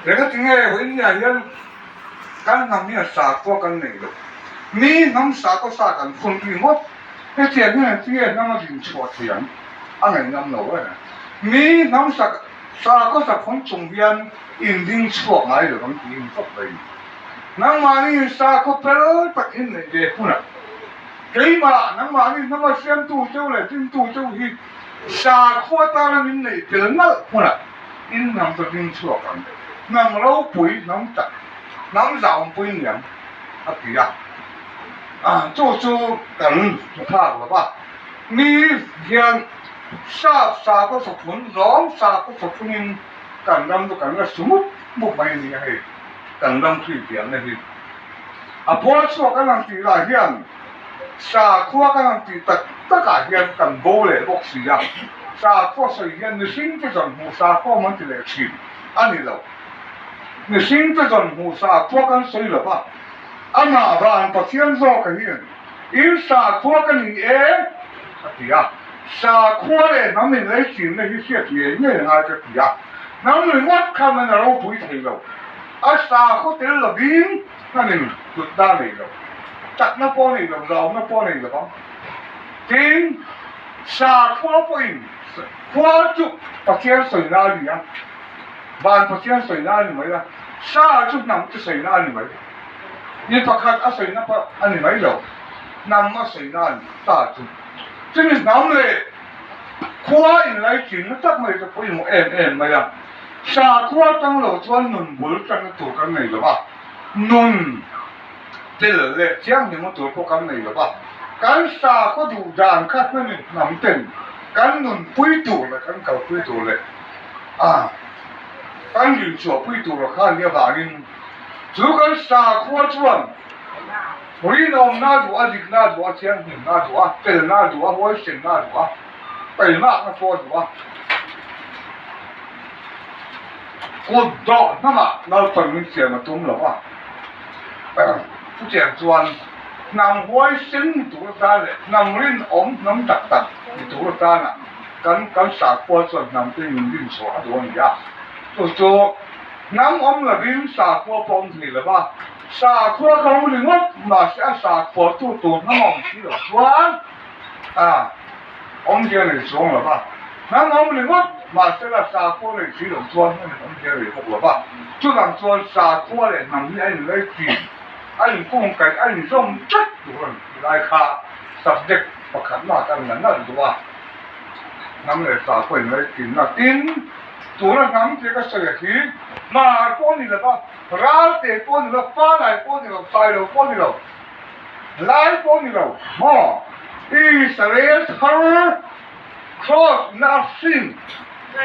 Leh ka ti nge, hoi ni a hian kan hnam hian sakhuain kan nei lo. Mi hnam sakhuain sa kan phun pi maw. Hetiang hian ti nge hnam a din chhuak thiam a ngai ngam lo a. Mi hnam sak, sakhuain sak phun chung hian in ding chhuak ngai lo kan ti in khawp mai. Nangmahni sakhua pel tak in nei ve phun a. Keimah nangmahni hnam a siamtu cheu leh dingtu cheu hi sakhua tana min nei pel nalh phun a. In hnam ta ding chhuak ang. Hnam ropui, hnam tak, hnam zawmpui niang a ti a. A, chu chu kan phak lo va. Mi hian sa, sakhua sak phun, zawng sakhua sak phun in kan ram chu kan la sumut muk mai ni a hei. Kan ram hrui piang na hi. A pawl chhuak kan lang ti lai hian, sakhua kan lang ti tak tak a hian kan bo leh bawk si a. Sakhua sawi hian mihring te zawn hmuh sakhua man ti leh ṭhin a ni lo. Mihring te zawn hmuh sakhua kan sawi lo va. Amah van Pathian zawk a hian, in sakhua ka ni e, a ti a. Sakhua leh hnam inlaichinna hi hriat ngei ngei a ngai ka ti a. Hnam ringawt kha man a ropui thei lo. A sakhua tel lovin, hnam in tutna nei lo. Takna pawh nei lo, zawmna pawh nei lo vang. Tin, sakhua pawhin, khua chu Pathian sawina a ni a. Van Pathian sawina a ni mai la. Sa chu hnam te sawina a ni mai. Mi pakhat a sawina pawh a ni mai lo. Hnam a sawina a ni sa chu. Chumi hnam leh khua inlaichinna tak mai te pawimawh em em mai a. Sakhua tang lo chuan nun bul tangna tur kan nei lo va. Nun tel leh thianghlimna tur pawh kan nei lo va. Kan sakhua duh dan kha hman in hnam ten kan nunpui tur leh kan kalpui tur leh, a, kan rinchhuahpui tur kha a ni avangin, chu kan sakhua chuan rinawmna duh a, dikna duh a, thianghlimna duh a, telna duh a, huaisenna duh a, taimâkna pawh duh a, kut dawh hnamah Lalpan min siam a tum lo a. Chutiang chuan hnam huaisen ni tur atan leh hnam rinawm, hnam tak tak ni tur atana kan, kan sakhua chuan hnam te min rinchhuah a duh a ni a. Chu chu hnam awm lovin sakhua pawh awm thei lo va. Sakhua kha awm ringawt, mahse a sakhuatu tur hnam awm si lo chuan, a, awm zia nei chuang lo va. Hnam awm ringawt, mahse la sakhua nei si lo chuan hnam awm zia nei bawk lo va. Chuvang chuan sakhua leh hnam hi a inlaichin, a inkungkaih, a inzawm tlat tur a ni lai kha subject pakhatna kan la nalh duh a. Hnam leh sakhua inlaichinna. Tin, tuna hnam tih ka sawi a hi, Hmar pawh ni lo va, Ralte pawh ni lo, Palai pawh ni lo, Sailo pawh ni lo, Lai pawh ni lo, maw? Israel thar, cross na a sin,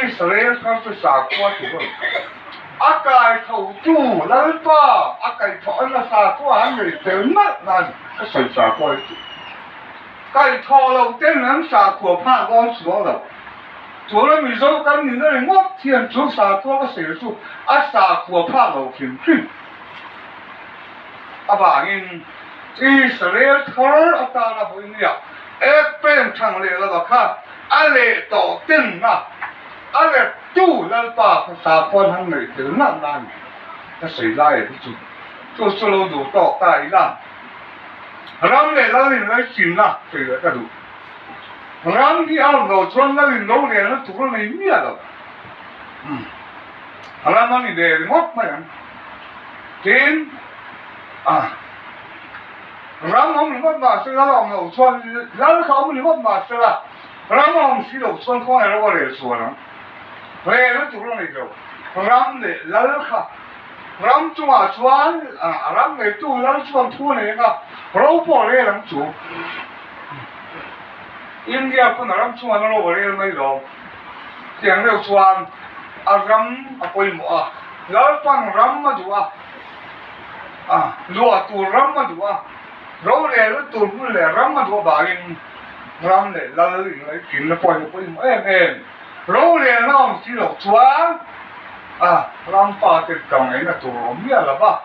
Israel thar chu sakhua ti lo. A kaithotu Lalpa, a kaithawhna sakhua an nei tel nalh nan, a sawi sakhua hi chu. Kaithawh lo ten an sakhua phak dawn chuang lo. Chu la Mizo kan nihna ringawt hian chu sakhua ka sawi chu, a sakhua phak lo hrim hrim. Avangin Israel thar atana hoi nia, ek pen thang leh lova kha, a leh tawh tenna, a lettu Lalpa kha sakhuan han nei tel nalh nan ka sawi lai hi chu. Chu chu lo duh tawk ta ila. Ram leh lal inlaichinna sawi leh ka duh. Ram hi a awm lo chuan lalin lo lelna tur a nei miah lo. Hmm. Ram a ni ve ringawt mai ang. Tin, a, ram awm ringawt mahse lal a awm lo chuan, lal kha awm ringawt mahse la, ram a awm si lo chuan khawnge ro a rel chuan ang. Relna tur a nei lo. Ram leh lal kha ram chungah chuan, a, a ram neitu lal chuan thu a nei ang a, ro pawh a rel ang chu. India pawn a ram chungah ro a rel mai lo. Tiang deuh chuan a ram a pawimawh a. Lalpan ram a duh a. A, luah tur ram a duh a. Ro relna tur hmun leh ram a duh avangin ram leh lal inlaichinna pawh hi a pawimawh em em. Ro relna awm si lo chuan, a, ram pate dang ngaihna tur awm miah lo va,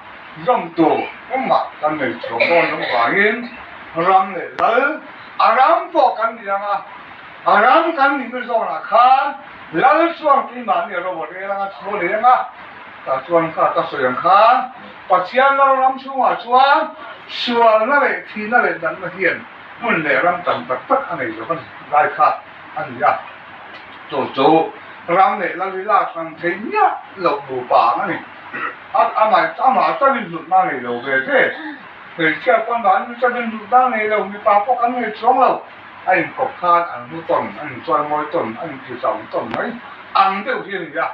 zawm tur awm mah kan nei chuang dawn lo avangin, ram leh lal, a ram pawh kan ni ang a, a ram kan ni mi zawnah khan, lal chuan keimahni a ro a rel ang a, thu a nei ang a, ຕາຊວນຂ້າ ຕາສວຍຫຍັງຂ້າ ປະຊຽນລາວລຳຊຸງອາຊວນ ຊວນນະເລ ທີນະເລ ດັນນະຮຽນ ມຸນແລລຳຕັນຕັກຕັກ ອັນນີ້ລະມັນຫຼາຍຂ້າ ອັນນີ້ຍາ ໂຈໂຈ ລຳເລລະລີລາ ສັງເທຍະ ໂລກດູປາ ອັນນີ້ ອາ ອາມາ ອາມາຕະວິນດຸດມາໃນໂລກເວເທ ເອີ ເຊື່ອກ່ອນວ່າ ຕະວິນດຸດມາໃນໂລກ ມີປາປົກກັນໃນຊ່ວງໂລກ ອາ ອັນກົບຄານ ອັນຮູ້ຕົ້ນ ອັນຊ່ວຍມອຍຕົ້ນ ອັນທີ່ສອງຕົ້ນໄວ້ ອັນເດີວເຮັດນີ້ລະ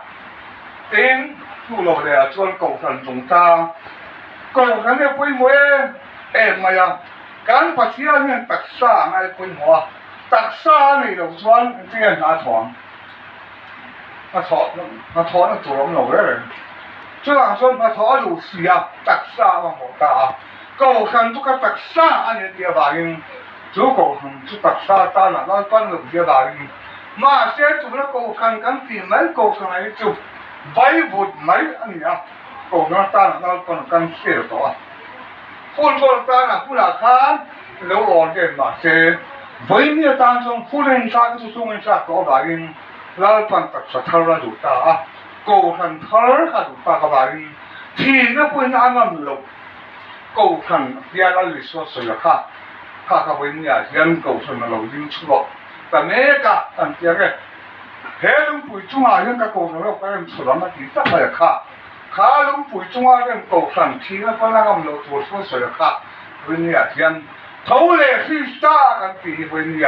ເຕັງຜູ້ເລົ່າແລ ຊວນເກົາສັນສົງຕາ ເກົາສັນເນຍ ປຸ້ຍມວຍ ເອັມມາຍາ ການປະເທດເນຍ ຕັກສາໃນປຸ້ຍຫົວ ຕັກສາໃນເຮົາຊວນ ເຕີນຫາຖອນ ຫາຖອນ ຫາຖອນຕົວເຮົາເລີຍ ຊວນ ຊວນຫາຖອນຢູ່ເສຍ ຕັກສາວ່າບໍ່ຕາ ເກົາສັນຕຸກກະຕັກສາ ອັນເດຍບາງ ຈູໂກຄັງ ຈູຕັກສາຕານະ ລອຍປັນລຸກເດຍບາລີ ມາເຊຕູລະໂກຄັງກັນຕີໄມໂກຄັງໄອຈຸ ໄບບຸດໄມ ອັນນີ້ອະ ໂກນະຕານະ ລອຍປັນກັນເຊໂຕ ຄຸນໂຕຕານະ ຄຸນອາຄານ ໂລອອນເດນມາເຊ ໄວເນຍຕານຊົງ ຄຸນເອນຊາກະຊຸງເອນຊາກໂຕບາລີ ລອຍປັນຕັກສະທາລະດູຕາ ໂກຄັງທາລະດູຕາກະບາລີ ທີນະປຸຍນະອານຳໂລ ໂກຄັງເດຍລາລິສວດສະຍາຄາ ຄາຄາໄວເນຍ ຮຽນໂກສັນນະໂລຍິງຊຸໂລ ຕະເມກະ ຕັນເຕຍເກ ເຮລຸງປຸຍຈຸງອາຮຽນກະໂກສັນໂລກະເປັນສຸລະມະຕິຕະໄບຄາ ຄາລຸງປຸຍຈຸງອາຮຽນໂກສັນທີນະປະນະກຳໂລໂຕສວດສະຍາຄາ ໄວເນຍຮຽນ ໂທເລຊີສຕາກັນຕີໄວເນຍ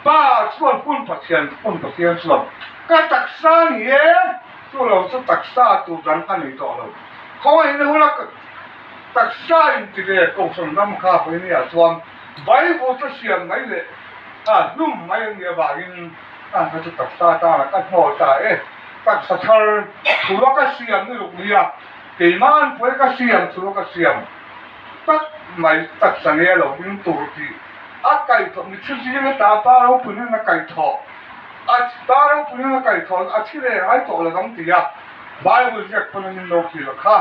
ປາຊວນພຸ້ນປະທຽນ ພຸ້ນປະທຽນຊວນ ກະຕັກສານີ້ເອ ໂຕເຮົາສະຕັກສາໂຕດັງອັນນີ້ໂຕເຮົາ ເຂົາເຫັນໃນຫົວລະກະ ຕັກສາອິນຕິເລກອງສັນນຳຄາໄປເນຍຊວນ ໄບໂພຕາຊຽມໄໝເລ ອາ ນຸ່ມໄໝເນຍບາງ ອາ ກະຈະຕັກສາຕາລະກັນຫໍຕາເອ ຕັກສະເທີ ທຸລະກະຊຽມນີ້ລູກເນຍ ເກມານໂພຕາຊຽມ ທຸລະກະຊຽມ ຕັກໄໝ ຕັກສະເນໂລ ຍິງຕຸລະກີ ອາໄກໂທ ມິຊຊິເຍຕາປາໂລປຶນນະໄກໂທ ອາທິຕາເຮົາພຸ້ນນະໄກທອນ ອາທິເລໄລໂຕລະກຳຕິຍາ ບາຍເວີເຈັກປະນະມິນໂລຄີລະຄາ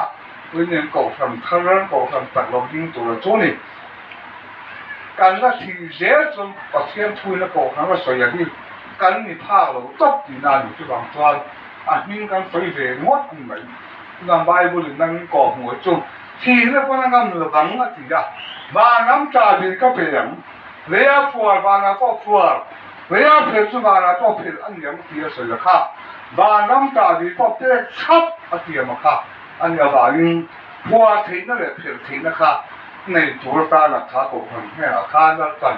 ວິນເນນໂກສັນທະເລີນໂກສັນຕັກລອງຍິງໂຕລະຈູນີ້ ກັນລະທີເຈຈົນປະທຽນທຸຍນະໂກຄັນລະສອຍຍາດີ ກັນມີພາກລາວຕົກທີ່ນານຢູ່ທີ່ບາງຕອນ ອາດມີກັນໄປເວງົດອັນໃດ ນຳບາຍເວີນນັ້ນກໍຫົວຈຸ ທີ່ລະປະນະກຳລະບັງອາທິຍາ ບານຳຈາດີກະເປຍງ ເລຍາພວລ ບານາກໍພວລ ເລຍາເພນຈຸ ບານາກໍເພນ ອັນຍຳເຕຍສະຍະຄາ ບານຳຕາດີກໍເປກຊັບອະເຕຍມະຄາ ອັນຍາບາລິງ ພວເທນະແລະເພນເທນະຄາ ໃນຕຸລະຕານະຄາໂກຄັນແຫ່ອາຄານະກັນ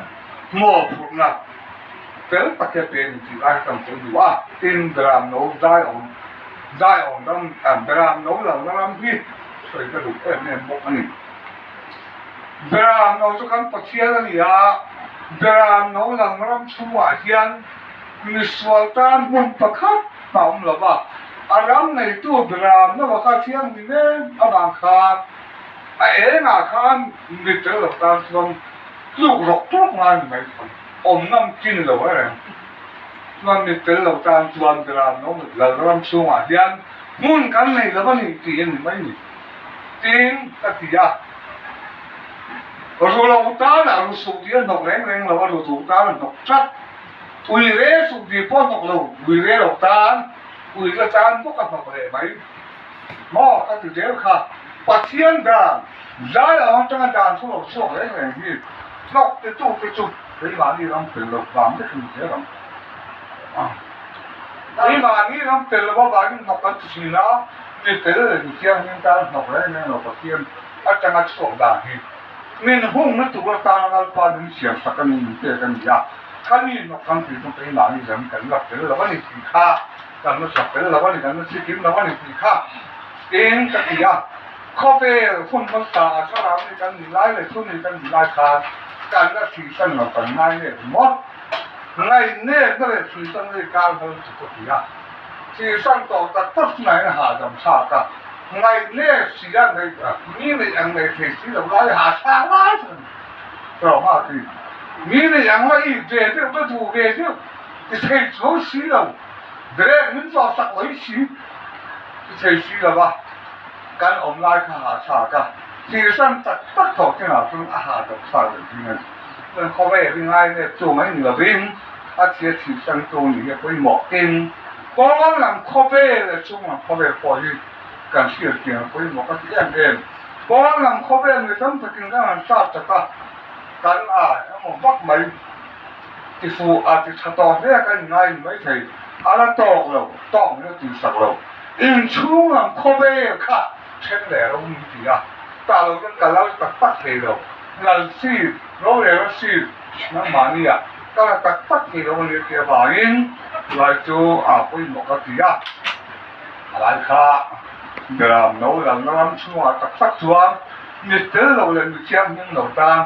ໝໍພຸດນະ ເປັນປະເທດເປັນທີ່ຫຼາຍກຳຕົນຢູ່ວ່າ ຕິນດຣາມໂນ ໄດອອງ ໄດອອງດຳ ອັນດຣາມໂນລະລຳພີ ໃສ່ກະດູກແອບແນມບົກອັນນີ້ ເວລາເຮົາຈະກັນປະເທດລະນີ້ລະ ເວລາເຮົາຫຼັງລຳຊູອາຮຽນ ມີສວນຕານມຸນປະຄັດ ຕາມລະບາ ອາລຳໃນຕູ້ເວລາເນາະວ່າຄາທຽງນີ້ແມ່ນອາບາງຄາ ອາເອງອາຄານ ມີເຕີລະຕານຊວນ ລູກຫຼອກຕົກງານໃໝ່ ອົມນ້ຳກິນລະວ່າ ມັນມີເຕີລະຕານຊວນເວລາເນາະ ລະລຳຊູອາຮຽນ ມຸນກັນໃນລະບານີ້ ຕີນໄວ້ນີ້ ຕີນຕະຕິຍາ ໂລຕານາ ລຸສຸຕິນອກແລງແລງລະວ່າ ລຸສຸຕານອກຈັກ ອຸຍເຣສຸດີປອນອກໂລ ອຸຍເຣໂລຕານ ອຸຍລະຕານບໍ່ກັນນອກແລໄໝ ໝໍກະຕິເດວຄະ ປະທຽນດານ ໄດ້ອອກຈາກດານທຸໂລຊ່ວງແລງແລງນີ້ ນອກເຕຕຸເຕຈຸ ໄປມານີ້ລຳເປັນລະບາງໄດ້ຄືເດວ ໄປມານີ້ລຳເປັນລະບາບາງນີ້ນອກກັນຊິນາ ນີ້ເປັນເລື່ອງທີ່ທຽງນີ້ຕານອກແລງແລງລະປະທຽນ ອາຈານສອງດານນີ້ ມິນຫຸງນະຕຸລະຕານອາລະປານເສຍງສັກກັນເຕກັນຢາ ຄັນນີ້ນອກກັນຊິຕ້ອງໄປມານີ້ລຳກັນລະເປັນລະບານີ້ຊິຄາ ກັນມາສັກເປັນລະວັນນີ້ ກັນມາຊິກິນລະວັນນີ້ຕີຄ່າ ເອງກະຕິຍາ ຂໍເບ ຄົນພາສາສະລາວນີ້ກັນຫຼາຍເລີຍ ຄົນນີ້ກັນຫຼາຍຄາ ກັນລະສີສັນເນາະ ກັນງ່າຍເລີຍໝົດ ງ່າຍເນກເລີຍສີສັນເລີຍການເຮົາຊິກະຕິຍາ ສີສັນຕໍ່ຕະຕັດໃນຫາດຳຊາກະ ງ່າຍເນກສີອັນໃດ ມີໃນອັງໃດເທສີລະຫຼາຍຫາຊາຫຼາຍ ເຈົ້າມາທີ່ ມີໃນອັງລະອີກເດ ເດ ປະຕູເດ ເດ ເທໂຊສີລະ ເດເລກມິນຊໍສັກໄວຊີ ເທສີລະວະ ການອອມລາຍຄະຫາຊາກະ ທີ່ສັນຕັກຕັກເຂົ້າທີ່ໜ້າເພິ່ນອາຫານດອກຊາເປັນທີ່ນັ້ນ ເພິ່ນຂໍແວ່ວິງອາຍເນໂຕໄງນີ້ລະວິງ ອາເທຍທີ່ສັນໂຕນີ້ໄປໝອກເຕັງ ກໍລະນຳຂໍແວ່ແລະຊຸງນຳຂໍແວ່ພໍດີ ການເສຍຈຽງ ໂອ້ຍ ໝໍກະຕິແອນເອງ ກ່ອນນຳເຂົ້າແບບນີ້ຕ້ອງໄປກິນການຊາດຈະກະ ກັນອາຍ ໝໍບັກໄໝ ຕິຟູອາດຕິສະຕອແລກັນໄງໄມໄທ ອາລະຕອກເລົາ ຕອກເນຕິສັກເລົາ ອິນຊູງນຳເຂົ້າແບບຂະ ເຊັ່ນແລເຮົາມີຕິຍາ ຕາເຮົາກັນກະເລົ່າຕັກຕັກເທເລົາ ນາຊີ ໂລເລລາຊີ ນຳມານີຍະ ກະລະຕັກຕັກເທເລົາ ເນຕິບາງອິນ ລາຍໂຈ ອາ ໂອ້ຍ ໝໍກະຕິຍາ ອາລາຍຄະ ດຣາມໂນລານລຳຊວາຕັກສັກຊວາ ມິດເຕີລາວແລະມິດຊຽງຫິມລາວຕາງ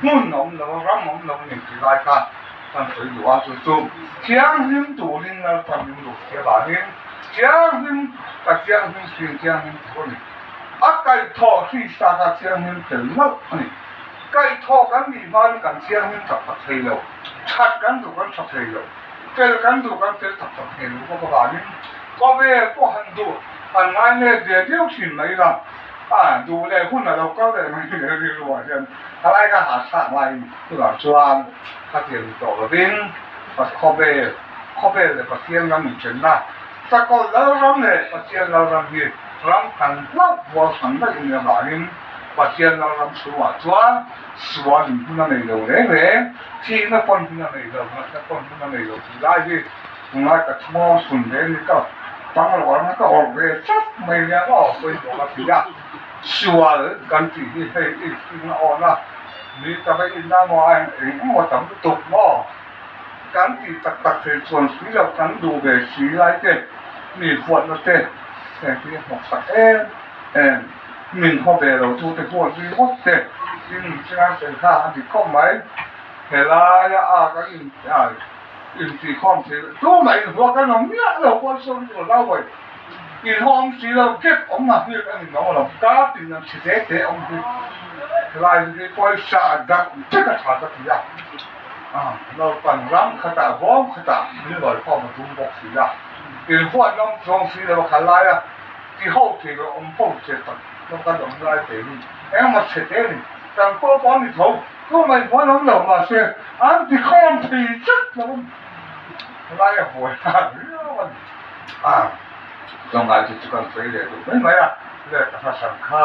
ງຸ່ນໜອມລາວຣຳໜອມລາວນິງກິລາຍຄະ ທ່ານເຄີຍຢູ່ອາສຸສຸ ຊຽງຫິມຕູລິງນາລະພັນນິງດູເຊບານິງ ຊຽງຫິມ ກະຊຽງຫິມຊິງ ຊຽງຫິມໂຕນີ້ ອາໄກ່ທໍ່ທີ່ສາກະຊຽງຫິມເປັນເລີກນີ້ ໄກ່ທໍ່ກັນມີມານກັນຊຽງຫິມສັກປະເທໂລ ຊັດກັນດູກັນສະເທໂລ ເປັນກັນດູກັນເປັນສັກປະເທໂລ ກໍບາດນີ້ ກໍເວກໍຫັ້ນດູ ອັນນັ້ນເນ ດຽວຊິໄໝລະ ອາ ດູແລຫຸ້ນລະເຮົາກໍແລມັນເປັນເລື່ອງວ່າຊັ້ນ ອາໄລກະຫາສາໄວ້ ຄືວ່າຊວນ ກະຕຽມຕໍ່ລະບິນ ປະເທດເວ ເວ ປະເທດລະນຳເປັນນະ ສະກອນລາວລຳແລ ປະເທດລາວລຳເວ ລຳຄັນລາວຫົວສັນໄດ້ເນື້ອບາລິນ ປະເທດລາວລຳສວນ ສວນ ສວນພຸນນະເມໂລເລເວ ທີ່ນະຄອນພຸນນະເມໂລ ນະຄອນພຸນນະເມໂລທີ່ຫຼາຍເວ ງາຍກະທອງສຸນເດນີ້ກໍ ຟັງລະວັງກໍອອກເວຊັບໄມເນຍກໍອອກເວບໍ່ລະປິຍາ ສວນກັນທີ່ເຮັດໃຫ້ອີກທີ່ນະອອນນະ ມີແຕ່ໄປອີກນະໝໍເອງ ເອງບໍ່ຈຳຕົກໝໍ ກັນທີ່ຕັກຕັກເສສວນສີລະກັນດູເບສີລາຍເຕ ມີພວດນະເຕ ແຕ່ທີ່ຫົກສັກເອງ ເອງ ມິນພໍ່ແບລາວທູເຕພວດມີໝົດເຕ ທີ່ມີຊະນະເສນຂ້າອັນທີ່ຄອມໄໝ ເວລາຍາອາກັນ ອາ ອິນຊີຄອມເສ ຕູ້ໄໝຫົວກັນເນາະ ເມຍລາວຄວນຊົນໂຕລາວໄວ້ ອີນຫອມສີລາວເກັບອອກມາເຮັດອັນນີ້ເນາະ ລາວກາຕິນນຳຊິເຕເຕອອກມາເຮັດ ລາຍຊິປ່ອຍສາດັກ ຈັກກະຖາກະຕິຍາ ອາ ລາວປັນລຳຄະຕາ ວອມຄະຕາ ມີລອຍຄອມມາທຸມບອກສີລາ ເປັນພວກນ້ອງຊອງສີລາວຄະລາຍອະ ທີ່ເຮົາເສລາອມເຮົາເສຕັນ ລາວກະດອມລາຍເຕນີ້ ແອງມາເສເຕນີ້ ຕັງໂຕປອນນີ້ເຂົາ ກໍໄມ່ພໍນຳລາວມາເສ ອັນທີ່ຄອມທີ່ຈັກລາວ ລາຍອະໂຫຍ ອາ ຕ້ອງອາຍທີ່ຈະກັນໄປເລີຍ ໄມ່ໄໝລະ ແລະກະພະສັງຄາ